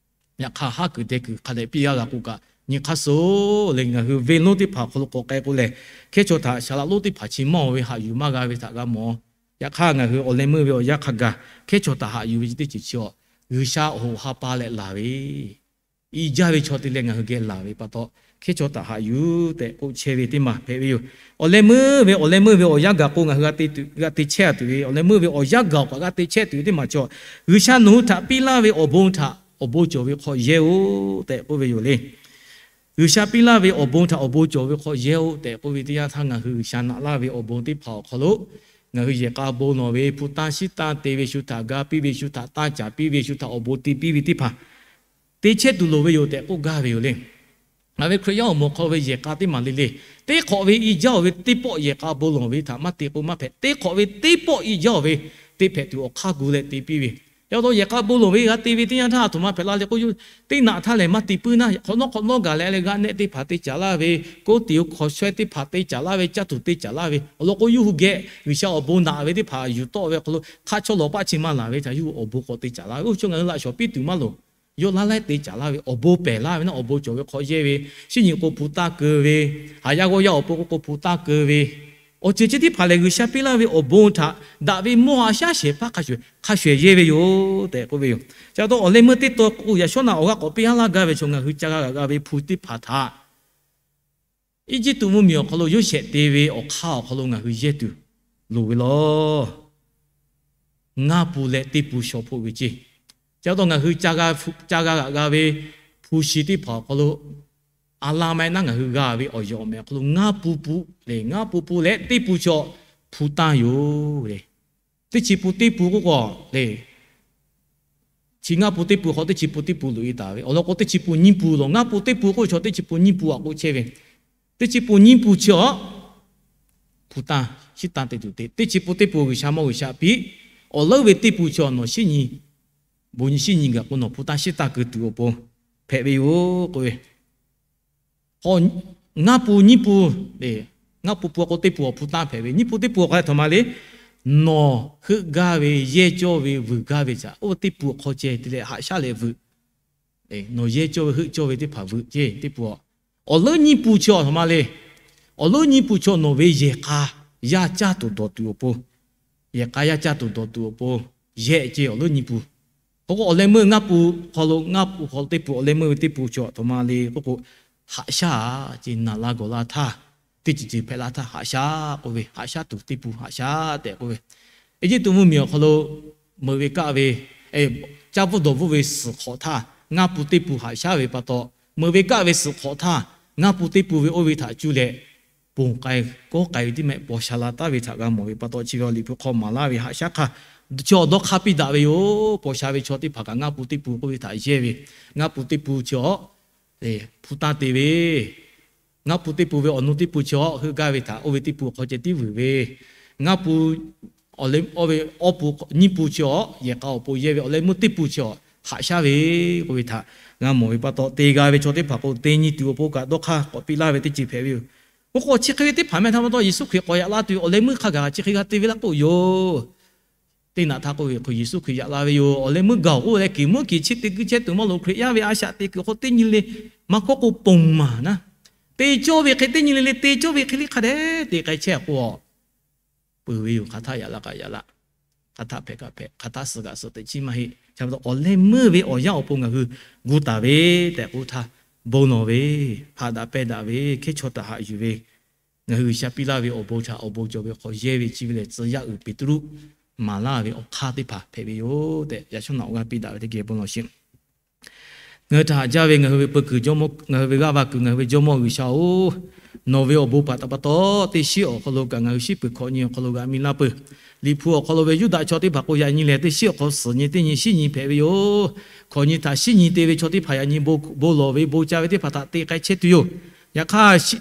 yaꞈ hk'aˇ haˉ kuiˬ deh kuiˬ hk'a dehꞈ piˇ g'a g'a k'o kaꞈ, nyi hk'aˇ suh leh ngaˬ hui venˇ lonˉ teˇ hpaˍ awˬ hk'aw lo k'awꞈ k'ai k'o lehˬ, hkehˉ chaw htaꞈ shaˍ laꞈ lonˉ teˇ hpaˍ chi mawˇ ve haꞈ yuˬ maˇ g'a ve htaꞈ g'a mawˬ. Yaꞈ hk'aˇ ngaˬ hui awˬ leh meuˇ ve awˬ yanˇ hk'a gaˬ hkehˉ chaw htaꞈ haꞈ yuˬ ve chi teˇ ceuˬ chi awˬ, G'uiˬsha awˬ hoꞈ ha pa leh laˬ ve, i jaˇ ve chaw te leh ngaˬ hui geh laˬ ve pa taw, hkehˉ chaw htaꞈ haꞈ yuˬ tehꞈ k'oˆ chehˇ ve teˇ maˬ hpehꞈ ve yoˬ. Awˬ leh meuˇ ve awˬ leh meuˇ ve awˬ yanˇ gaˬ k'o ngaˬ hui g'a te chehˇ tuˬ ve, awˬ leh meuˇ ve awˬ yanˇ gaˬ awˬ kaꞈ g'a te chehˇ tuˬ ve teˇ maˬ chi, G'uiˬsha nawˬ hui htaꞈ piˇ laˇ ve awˬ bon htaꞈ awˬ bon cawˬ ve hk'aw yehˇ-oˆ tehꞈ k'oˆ ve yoˬ le. G'uiˬsha piˇ laˇ ve awˬ bon htaꞈ awˬ bon cawˬ ve hk'aw yehˇ-oˆ tehꞈ k'oˆ ve teˇ yanˇ htaˇ, ngaˬ hui G'uiˬsha naꞈ laˇ ve awˬ bon teˇ hpaˍ awˬ hk'aw lo ngaˬ hui yehˬ k'a bon lawˬ ve, hpu tanˇ shiˉ tanˇ te ve, shu htaꞈ ga piˇ ve, shu htaꞈ tanˇ caˍ piˇ ve, shu htaꞈ awˬ bon te piˇ ve teˇ hpaˍ te chehˇ tuˬ loˍ ve yoˬ tehꞈ k'oˆ gaˇ ve yoˬ le. Ngaˬ ve Hkriꞈ yaˇ awˬ moˍ hk'aw ve yehˬ k'a teˇ maˬ le le, teˇ hk'awꞈ ve i jaˇ-oˬ ve teˇ pawˆ yehˬ k'a bon lawˬ ve htaꞈ maˇ te k'o maˇ hpehꞈ. Teˇ hk'awꞈ ve teˇ pawˆ i jaˇ-oˬ ve te hpehꞈ tuˬ awˬ hk'aˇ gu leh te piˇ ve. Yaꞈ taw yehˬ k'a bon lawˬ ve g'a te ve teˇ yanˇ htaˇ a htoꞈ ma hpehꞈ la le k'o, teˇ naꞈ htaˇ lehˬ maˇ te puiˉ naˇ, hk'awꞈ nawˉ hk'awꞈ nawˉ gaˬ leh leh g'aˆ nehˆ teˇ hpaˍ te caˍ laˇ ve, koˉ tiꞈ hk'awꞈ shawehˇ teˇ hpaˍ te caˍ laˇ ve, caˇ tuˬ te caˍ laˇ ve awˬ lawn k'o, yawˇ hui geh G'uiˬsha awˬ bon naꞈ ve teˇ hpaˍ yuˬ tawˆ ve hk'aw lo hk'aˆ chawˇ lawˬ paˆ chi maˇ laˬ ve htaꞈ yawˇ hui awˬ bon k'awꞈ te caˍ laˇ ve. Oˇ chaw ngaˬ hui laꞈ shawˍ piˇ tuˬ maˇ loˍ. Yawˇ laˇ laiˉ te caˍ laˇ ve awˬ bon pehˬ laˇ ve naˉ, awˬ bon cawˬ ve hk'aw yehˇ ve, shinˉ nyi k'o hpu tanˇ keu ve, haˍ yaˇ g'awˇ yaˇ awˬ pon k'o hpu tanˇ keu ve, awˬ ceuˬ chi teˇ hpaˍ lehˬ G'uiˬsha piˇ laˇ ve awˬ bon htaꞈ daꞈ ve mawˇ ha shaˉ shehˍ hpaˇ hk'a shuˍ hk'a shuˍ yehˇ ve yoˬ tehꞈ k'oˆ ve yoˬ. Chi pa taw awˬ leh meuˇ teˇ taw k'o, yaꞈ shawˉ naꞈ awˬ g'aˇ k'awꞈ piˇ haˉ laˇ gaˇ ve chaw ngaˬ hui ca g'a g'aꞈ g'a ve hpu teˇ hpaˍ htaꞈ Eˇjiˇtuꞈ mvuhˇmiˬ awˬ hk'aw lo Yoˇsehꞈ te ve awˬ hk'aˇ awˬ hk'aw lo ngaˬ hui yehˇ tuˬ loˍ ve law. Ngaˇ pun leh teˇ pun shaw hpoˆ ve ceˇ. Chi pa taw ngaˬ hui ca g'a g'aꞈ g'a ve hpu shi teˇ hpaˍ awˬ hk'aw lo a la maˇ naˉ ngaˬ hui g'a ve awˬ yawˬ awˬ meh awˬ hk'aw lo ngaˇ pun pun le, ngaˇ pun pun leh teˇ pun chaw hpu tanˇ yoˬ le. Teˇ chi pun teˇ pun k'oˆ k'o le, chi ngaˇ pun teˇ pun hk'aw teˇ chi pun teˇ pun loꞈ-e taˍ ve awˬ lawn k'o, teˇ chi pun nyiˇ pun law, ngaˇ pun teˇ pun k'oˆ ve chaw teˇ chi pun nyiˇ pun aꞈ k'oˆ chehˇ ve. Teˇ chi pun nyiˇ pun chi awˬ hpu tanˇ shiˉ tanˇ te tuˬ te, teˇ chi pun teˇ pun G'uiˬsha mawˇ G'uiˬsha piˇ. Awˬ leuˉ ve teˇ pun chi awˬ nawˬ shinˉ nyi, bon nyi shinˉ nyi gaˬ k'o nawˬ hpu tanˇ shiˉ tanˇ keu tuˬ awˬ pon hpehꞈ ve yoˬ k'oˆ ve. K'o, ngaˇ pun nyiˇ pun le, ngaˇ pun pun k'o teˇ pun awˬ hpu tanˇ hpehꞈ ve, nyiˇ pun teˇ pun awˬ hk'aw leh htaꞈ ma le, nawˬ heuˆ gaˇ ve, yehˇ cawˇ ve, vuiˬ gaˇ ve htaꞈ oˇ teˇ pun awˬ hk'aw ceh te leh haꞈ shaˉ leh vuiˬ. Nawˬ yehˇ cawˇ ve, heuˆ cawˇ ve teˇ hpaˍ vuiˬ ceˇ teˇ pun. Awˬ leuˉ nyiˇ pun chi awˬ htaꞈ ma le, awˬ leuˉ nyiˇ pun chi nawˬ ve yehˬ k'a yaˇ caˇ tuˬ dawˬ tuˬ awˬ pon, yehˬ k'a yaˇ caˇ tuˬ dawˬ tuˬ awˬ pon yehˇ ceˇ awˬ leuˉ nyiˇ pun. K'o k'o awˬ leh meuˇ ngaˇ pun hk'aw lo ngaˇ pun hk'aw teˇ pun awˬ leh meuˇ ve teˇ pun chi awˬ htaꞈ ma le k'oˆ k'o, haꞈ shaˉ ceˇ naˬ la gawˬ la htaˇ, teˇ ceuˬ ceuˬ hpehꞈ la htaˇ haꞈ shaˉ k'oˆ ve, haꞈ shaˉ tuˬ teˇ pun haꞈ shaˉ tehꞈ k'oˆ ve. Eˇjiˇtuꞈ mvuhˇmiˬ awˬ hk'aw lo meuꞈ ve kaˆ ve, caˇ bvuhˆ dawˬ bvuhˆ ve suhˍ hk'awꞈ htaˇ ngaˇ pun teˇ pun haꞈ shaˉ ve pa taw, meuꞈ ve kaˆ ve suhˍ hk'awꞈ htaˇ ngaˇ pun teˇ pun ve oˇ ve htaꞈ cuˇ leh ponˬ k'ai kawˉ k'ai ve teˇ mehˆ paw sha la taˍ ve htaꞈ g'a mawˬ ve pa taw, chi ve awˬ Liꞈ hpu hk'aw maˍ laˇ ve haꞈ shaˉ hk'aˇ chi awˬ dawˇ hk'aˇ piˇ daꞈ ve yoˬ. Paw sha ve chaw teˇ hpaˍ kaꞈ ngaˇ pun teˇ pun k'oˆ ve htaꞈ yehˇ ve, ngaˇ pun teˇ pun chi awˬ hpu tanˇ te ve, ngaˇ pun teˇ pun ve awˬ nu teˇ pun chi awˬ heuˆ gaˇ ve htaꞈ oˇ ve teˇ pun awˬ hk'aw ceh tiˉ vuiˬ ve, ngaˇ pun awˬ leh awˇ ve awˇ pun nyiˇ pun chi awˬ yehˬ k'a awˬ pon yehˇ ve, awˬ leh meuˇ teˇ pun chi awˬ haꞈ shaˉ ve k'oˆ ve htaꞈ g'a mawˬ ve pa taw, te g'a ve chaw teˇ hpaˍ k'o te nyi tuˬ awˬ pon kaꞈ dawˇ hk'aˇ k'awꞈ piˇ laˇ ve teˇ ceuˬ hpehꞈ ve yoˬ. K'o k'o chi hk'e ve teˇ hpaˍ meh htaꞈ pa taw Yeˍsuˆ Hkriꞈ k'awꞈ yaꞈ la tuˬ ve awˬ leh meuˇ hk'a gaˬ chi hk'e g'a te ve laˇ k'oˆ yoˬ. Teˇ naꞈ htaˇ k'oˆ ve hk'o Yeˍsuˆ Hkriꞈ yaꞈ la ve yoˬ. Awˬ leh meuˇ gaˬ-oˬ k'oˆ leh keˍ mvuhˇ keˍ chi te guˇ chehˇ tuˬ maˇ loˍ. Hkriꞈ yaˇ ve a shaꞈ teꞈ kuiˬ hk'aw teˇ nyi le maˇ kawˆ k'o ponˬ maˬ naˉ, te cawˇ ve hk'e teˇ nyi le le te cawˇ ve hk'e le hk'a dehꞈ te k'ai chehˇ k'o, peuˬ ve yoˬ. Hk'aˬ htaˇ yaꞈ la kaꞈ yaꞈ la, hk'aˬ htaˇ hpehꞈ kaꞈ hpehꞈ, hk'aˬ htaˇ suh kaꞈ suh teꞈ chiˉ maˇ heˆ. Chi pa taw awˬ leh meuˇ ve awˬ yanˇ awˬ pon ngaˬ hui gu taˍ ve tehꞈ k'oˆ htaˇ, bon lawˬ ve, haꞈ daꞈ pehnˇ daꞈ ve, hkehˉ chaw htaꞈ haꞈ yuˬ ve, ngaˬ hui G'uiˬsha piˇ laˇ ve awˬ bon htaꞈ awˬ bon cawˬ ve hk'aw yehˇ ve chi ve lehˬ, tcuh yaˇ uiˍ Peˍtruˆ maˍ laˇ ve awˬ hk'aˇ teˇ hpaˍ hpehꞈ ve yoˬ tehꞈ, yaꞈ shawˉ naꞈ awˬ g'aˇ piˇ daꞈ ve teˇ geh bon lawˬ sheˍ. Ngaˬ hui htaꞈ haꞈ jaˇ ve ngaˬ hui ve peu kuiˬ jawˇmawˇ, ngaˬ hui ve g'aˇ va kuiˬ, ngaˬ hui ve jawˇmawˇ G'uiˬsha-oˬ, nawˬ ve awˬ bon hpaꞈ htaꞈ pa taw teˇ shinˉ awˬ hk'aw lo kaꞈ ngaˬ hui shinˉ peuˬ hkawꞈ nyi awˬ hk'aw lo g'aꞈ mi laˇ peuˬ. Liꞈ hpu awˬ hk'aw lo ve Yuˇdaꞈ chaw teˇ hpaˍ k'o yaꞈ nyi lehˬ, teˇ shinˉ awˬ hk'aw suhˍ nyi teˇ nyi shinˉ nyi hpehꞈ ve yoˬ. Hkawꞈ nyi htaꞈ shinˉ nyi te ve chaw teˇ hpaˍ yaꞈ nyi bon lawˬ ve bon ca ve teˇ hpaˍ htaꞈ te k'ai chehˇ tuˬ yoˬ. Yaꞈ hk'aˇ,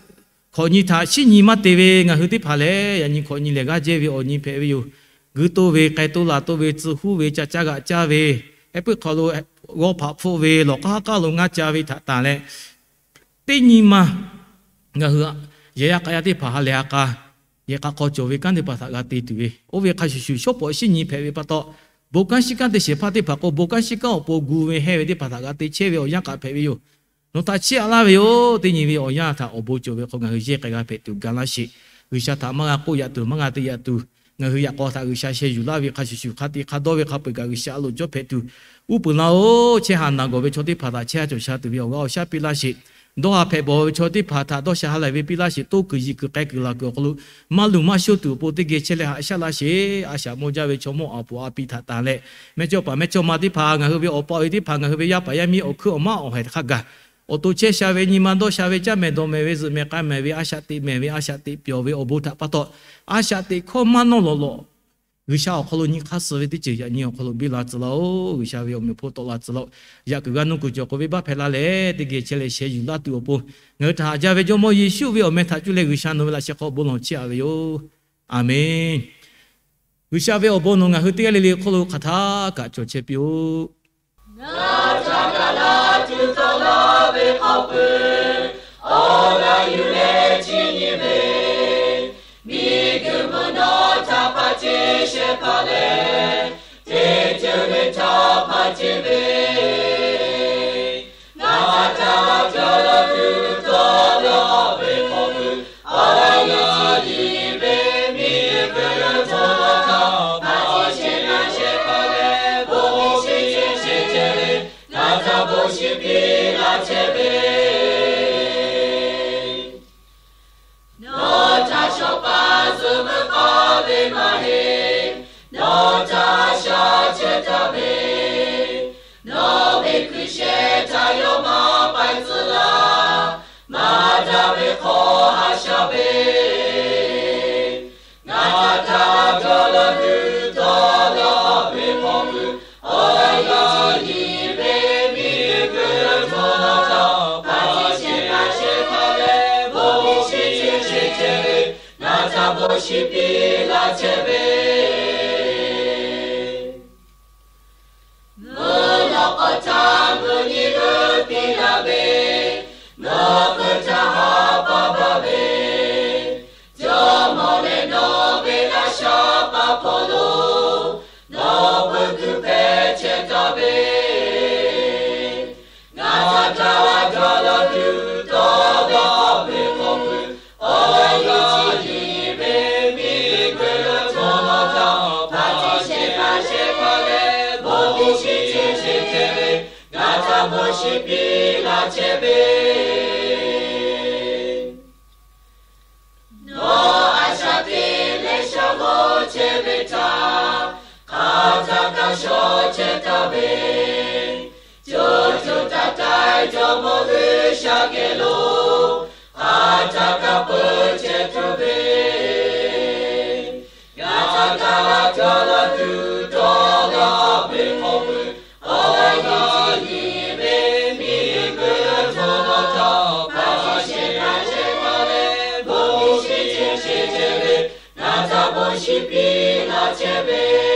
hk'awꞈ nyi htaꞈ shinˉ nyi maˇ te ve ngaˬ hui teˇ hpaˍ lehˬ, yaꞈ nyi hk'awꞈ nyi lehˬ g'aˇ jehˇ ve awˬ nyi hpehꞈ ve yoˬ. Guiˇ toˇ ve, k'ai toˇ laˬ toˇ ve, tcuh huˉ ve, ca caˇ g'aꞈ caˇ ve, heh puiˉ hk'aw lo g'awˇ hpaꞈ hpfuhˆ ve, lawˬ k'aˉ haˉ k'aˉ lo ngaˇ ca ve htaꞈ tanˬ leh, teˇ nyi ma ngaˬ hui yehˬ yaˇ k'a yaˇ teˇ hpaˍ ha lehˬ ha k'a, yehˬ k'a hk'aw cawˬ ve kanˉ teˇ hpaˍ htaꞈ g'a te tuˬ ve, oˇ ve hk'a shuˍ shuˍ shawˉ pawˍ shinˉ nyi hpehꞈ ve pa taw, bon kanˉ shinˉ kanˉ te shehˍ hpaˇ teˇ hpaˍ k'o, bon kanˉ shinˉ kanˉ awˬ pon gu ve heh ve teˇ hpaˍ htaꞈ g'a te chehˇ ve awˬ yanˇ k'aꞈ hpehꞈ ve yoˬ. Nawˬ htaꞈ chiˇ aꞈ laˇ ve yoˬ. Teˇ nyi ve awˬ yanˇ htaꞈ awˬ bon cawˬ ve hk'aw ngaˬ hui yehˇ k'ai g'a hpehꞈ tuˬ ga laˇ sheˍ. G'uiˬsha htaꞈ maˇ g'a k'oˆ yaꞈ tuˬ, maˇ g'a te yaꞈ tuˬ, ngaˬ hui yaꞈ k'aw htaꞈ G'uiˬsha sheh yuˬ laˇ ve hk'a shuˍ shuˍ, hk'a te hk'a dawˇ ve hk'a peu-eˬ kaꞈ G'uiˬsha a loˍ cawˇ hpehꞈ tuˬ uˉ peunˍ laˇ-oˬ. Chehˇ ha naˬ gawˬ ve chaw teˇ hpaˍ htaꞈ chehˇ ha cawˬ sha tuˬ ve awˬ g'aˇ awˬ shaˉ piˇ laˇ sheˍ. Dawˇ ha hpehꞈ bawˬ ve chaw teˇ hpaˍ htaꞈ dawˇ sha ha laiˬ ve piˇ laˇ sheˍ. Toˇ kuiˬ yiˬ kuiˬ k'ai kuiˬ laˬ kuiˬ awˬ hk'aw lo maˇ luˬ maˇ shoˇ tuˬ awˬ pon teˇ geh chehˇ leh haꞈ shaˉ laˇ sheˍ. A shaꞈ mawˇ jaˇ ve chaw mawˇ awˬ pon a pi htaꞈ tanˬ leh, mehˇchawˇ paˍ mehˇchawˇma teˇ hpaˍ, ngaˬ hui ve awˬ pa awˬ e teˇ hpaˍ, ngaˬ hui ve yaˇ paˍ yaˇ miˇ awˬ hkuiˉ awˬ maˉ awˬ haiˬ hk'a gaˬ awˬ to chehˇ sha ve nyi ma dawˇ sha ve, caˇ mehˍ dawˬ mehˍ ve, zuhꞈ mehˍ k'ai mehˍ ve, a shaꞈ teꞈ mehˍ ve, a shaꞈ teꞈ pyawˬ ve awˬ bon htaꞈ pa taw, a shaꞈ teꞈ hkawˇ maˇ nawˇ lawˬ lawꞈ G'uiˬsha awˬ hk'aw lo nyi hk'aˇ suh ve teˇ ceuˬ yaꞈ nyi awˬ hk'aw lo biˇ la tcuh laˇ-oˬ. G'uiˬsha ve awˬ meꞈ awˬ hponˇ tawˆ la tcuh laˇ-oˬ. Yaꞈ kuiˬ g'a nuˇ kuiˬ cawˬ k'oꞈ ve baˆ hpehꞈ la leh, teˇ geh chehˇ leh sheh yuˬ laˇ tuˬ awˬ pon ngaˬ hui htaꞈ haꞈ jaˇ ve Jawˇmawˇ Yeˍsuˆ ve awˬ meh htaꞈ cuˇ leh G'uiˬsha nawˬ ve laꞈ sheh hk'aw bon lawˬ chiˇ aꞈ ve yoˬ. Aˬmenˍ. G'uiˬsha ve awˬ bon nawˬ ngaˬ hui teˇ g'aˇ le le hk'oˆ lo hk'aˬ htaˇ kaꞈ cawˬ chehˇ piˇ-oˆ. Ngaˬ htaꞈ gaˬ la tuˬ tawˆ la ve hk'a peuˬ, awˬ g'aˇ yuˬ leh chiˇ nyi ve, miˬguiˬ mvuhˇ naw htaꞈ hpaˇ ceˇ shehˍ hpaˇ leh, teˇ ceuˬ le htaꞈ hpaˇ ceˇ ve, ngaˬ htaꞈ gaˬ la tuˬ tawˆ la ve hk'a peuˬ, awˬ g'aˇ yuˬ ve miˬguiˬ mvuhˇ naw htaꞈ hpaˇ ceˇ shehˍ hpaˇ leh, bon shiˍ ceˇ ve, ngaˬ htaꞈ bon shiˍ piˇ laˇ chehˇ ve. Nawˬ htaꞈ shawˍ paˍ zuhꞈ meuˇ k'aˇ ve maˇ heˆ. Nawˬ htaꞈ a shaꞈ chehˇ taˍ ve, nawˬ ve hkui sheh htaꞈ yawˇ maˇ paiˍ tcuh laˇ. Maˇ daꞈ ve hk'aw haꞈ shaˉ ve, ngaˬ htaꞈ gaˬ la tuˬ tawˆ la ve hk'a peuˬ, awˬ g'aˇ yuˬ ve miˬguiˬ mvuhˇ naw htaꞈ hpaˇ ceˇ shehˍ hpaˇ leh, bon shiˍ ceˇ ve, ngaˬ htaꞈ bon shiˍ piˇ laˇ chehˇ ve. Mvuhˇ naw k'awꞈ htaˇ mvuhˇ nyi g'uˇ piˇ laˇ ve, mvuhˇ hpeuꞈ htaꞈ ha pa baˬ ve, Jawˇmawˇ leh nawˬ ve laꞈ shaˉ paˍ hpawˇ lo nawˬ pui kuiˬ hpehꞈ chehˇ taˍ ve, ngaˬ htaꞈ gaˬ la tuˬ tawˆ la ve hk'a peuˬ, awˬ g'aˇ yuˬ ve miˬguiˬ mvuhˇ naw htaꞈ hpaˇ ceˇ shehˍ hpaˇ leh, bon shiˍ ceˇ ve, ngaˬ htaꞈ bon shiˍ piˇ laˇ chehˇ ve. Nawˬ a shaꞈ teꞈ leh shaˉ hoˆ chehˇ ve htaꞈ hk'aˬ htaˇ kaꞈ shawˍ chehˇ taˍ ve, co co taiˍ taiˍ Jawˇmawˇ G'uiˬsha geh lo hk'aˬ htaˇ kaꞈ peuˬ chehˇ tuˬ ve, ngaˬ htaꞈ gaˬ la tuˬ tawˆ la ve hk'a peuˬ, awˬ g'aˇ yuˬ ve miˬguiˬ mvuhˇ naw htaꞈ hpaˇ ceˇ shehˍ hpaˇ leh, bon shiˍ ceˇ ve, ngaˬ htaꞈ bon shiˍ piˇ laˇ chehˇ ve.